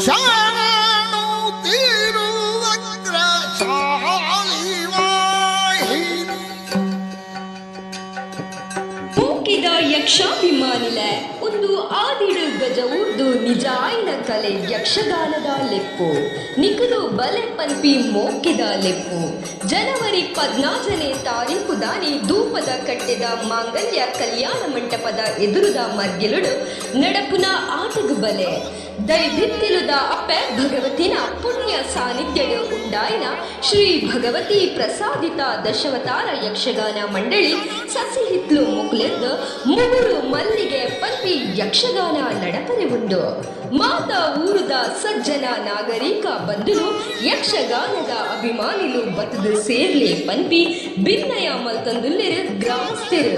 ಶರಣು ತಿರುವಕ್ರ ಶಾಲಿವಾಹಿನಿ. ಮೋಕೆದ ಯಕ್ಷಾಭಿಮಾನಿಲೆ, ಒಂದು ಆದಿಡು ಗಜವೂರ್ದು ನಿಜಾಯಿನ ಕಲೆ ಯಕ್ಷಗಾನದ ಲೆಪ್ಪು. ನಿಕುಲು ಬಲೆ ಪನ್ಪಿ ಮೋಕೆದ ಲೆಪ್ಪು. ಜನವರಿ 14ನೇ ತಾರೀಕು ದಾನಿ ದೂಪದ ಕಟ್ಟೆದ ಮಾಂಗಲ್ಯ ಕಲ್ಯಾಣ ಮಂಟಪದ ಎದುರುದ ಮರ್ಗಿಲುಡು ನಡಪುನ ಆಟಗ್ ಬಲೆ. ದೈಭಿತ್ತಿಲುದ ಅಪ್ಪೆ ಭಗವತಿನ ಪುಣ್ಯ ಸಾನ್ನಿಧ್ಯಡ್ ಉಂಡಾಯಿನ ಶ್ರೀ ಭಗವತಿ ಪ್ರಸಾದಿತ ದಶವತಾರ ಯಕ್ಷಗಾನ ಮಂಡಳಿ ಸಸಿಹಿತ್ಲು ಮೊಕ್ಲೆರ್ದ್ ಮುಗುರು ಮಲ್ಲಿಗೆ ಪನ್ಪಿ ಯಕ್ಷಗಾನ ನಡಪರೆ ಉಂಡು. ಮಾತ ಊರುದ ಸಜ್ಜನ ನಾಗರಿಕ ಬಂಧುಲು, ಯಕ್ಷಗಾನದ ಅಭಿಮಾನಿಲು ಬತ್ತ್ದ್ ಸೇರ್ಲೆ ಪನ್ಪಿ ಬಿನ್ನಯ ಮಲ್ತೊಂದುಲ್ಲೆರ್ ಗ್ರಾಮಸ್ಥೆರ್.